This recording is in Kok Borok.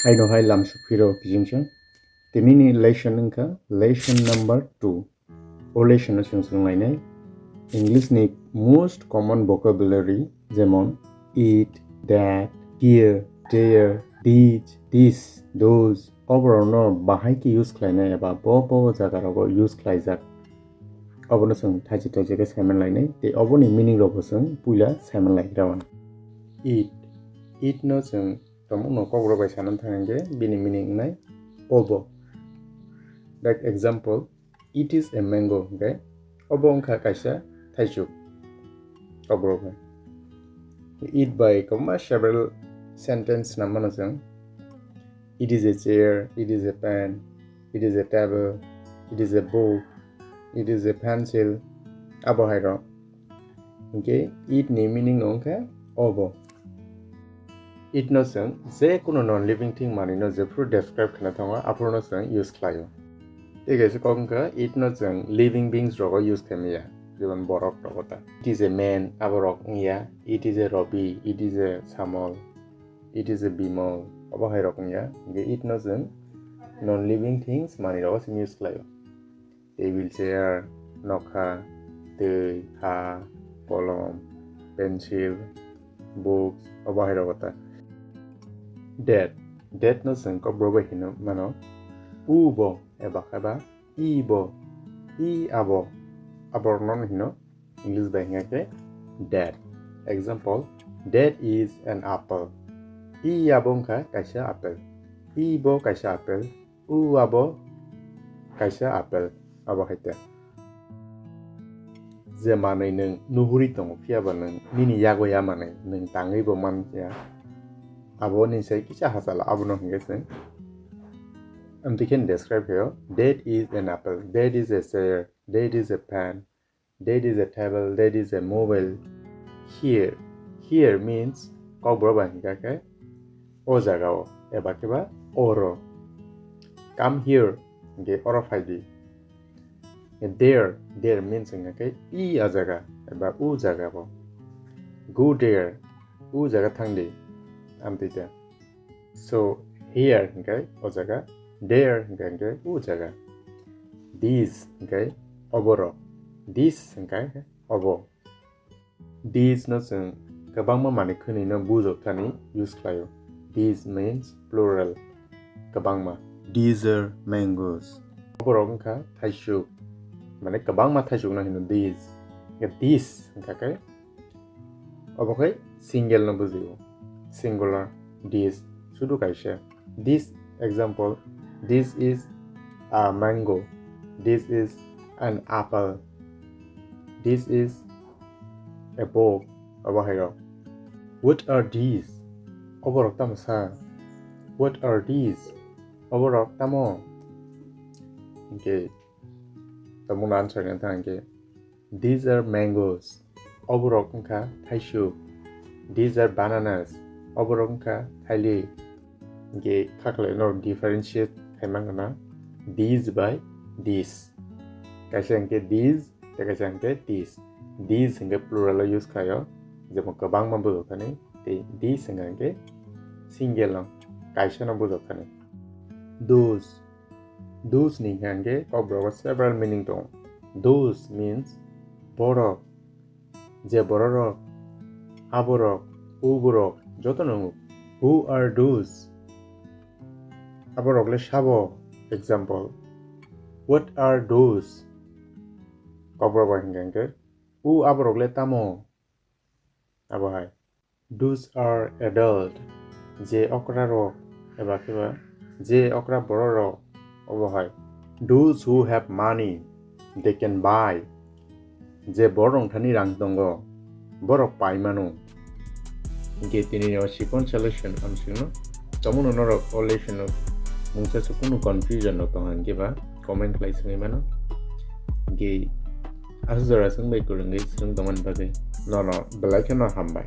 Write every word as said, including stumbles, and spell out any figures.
Haino hai lamsu phiro kijingsa. Tinini lesson wngkha lesson number two. O lesson no chwng swrwnglainai English ni most common vocabulary, jemon it, that, here, there, these, this, those. Oborokno bahai khe use khlainai eba bo bo jaga rogo use khlaijak. Obono chwng thachi thachi khe saiman lainai tei oboni meaning rokbo chwng puila saiman lai rw. It, it no chwng Tamo no kokborok bai sana thang hwnkhe bini meaning wngnai obo. Like example, it is a mango hwnkhe obo wngkha kaisa thaichuk. Kokborok bai. It bai kwbangma several sentence swnam mano chwng. It is a chair, it is a pen, it is a table, it is a book, it is a pencil. Abo hai rok. Hwnkhe it ni meaning no wngkha obo. It no chwng je kunu non living thing manwi no jephru describe khna thango aphuru no chwng use khlaio. Tei kaisa kok wngkha it no chwng living beings rogo use khaimaya, jemon borok rogo ta. It is a man, abo rok wngya. It is a Robi, it is a Samol, it is a Bimol, abo hai rok wngya. Hwnkhe it no chwng non living things manwi rogo chwng use khlaio. Table, chair, nokha, twi, ha, kolom, pencil, books, obo hai rogo ta. That, that no chwng kokborok bai hino mano u bo eba khe ba i bo, i abo, aborok no hino English bai hingkha khe that. Example, that is an apple. I abo wngkha kaisa apple. I bo kaisa apple. U abo kaisa apple, abo hai te. Je manwi nwng nuhuri tongo, phiya ba nwng nini yago ya manwi nwng tangwi bo man ya, abo ni sai kisa hachalo, abono hwnkhe chwng amtwi khe describe khaio, that is an apple, that is a chair, that is a pen, That is a table, that is a mobile. Here, here means kokborok bai hingkha khe o jaga o eba khe ba oro. Come here hingkhe oro phai di. There, there means hingkha khe i a jaga eba u jaga o. Go there, u jaga thang di. Amtwi ta. So, here hingkhe o jaga, there hingkhe hingkhe o jaga. These hingkhe oborok, this hingkhe obo. These no chwng kwbangma manwi khwnwi no bujok thani use khlaio. These means plural, kwbangma. These are mangoes. Oborok wngkha thaisuk, mane kwbangma thaisuk no hino these. This hingkha khe Obo khe single no bujio. Singular, this, sudu kaisa. This example, this is a mango. This is an apple. This is a book. Obo hai rok. What are these? Oborok tamo sa? What are these? Oborok tamo? Hingke tamo no answer ni thang hingke. These are mangoes. Oborok wngkha thaisuk. These are bananas. Oborok wngkha thailik. Hingke khaklai no differentiate khaimang gana these by this. Kaisa hingke these, tei kaisa hingke this. These hingke plural o use khlaio, jemon kwbangma bujok thani, tei this hingka hingke single no, kaisa no bujok thani. Those. Those ni hingka hingke kokborok o several meaning tongo. Those means borok, je bororok, aborok, uborok, joto no wngo. Who are those? Aborok le sabo? Example, what are those? Kokborok bai hingka hingke, u aborok le tamo? Abo hai. Those are adult. Je okra rok, eba khe ba, je okra borok rok, obo hai. Those who have money, they can buy. Je borok rok thani rang tongo, borok pai mano. Hingke tini o sikon solution ang singno. Tamo no norok o lesson no mungsa se kunu confusion no tong hingke ba comment khlai singwi mano. Hingke aswk jora swng bai kwrwngwi swrwng tongmani bagwi nono belai kheno hambai.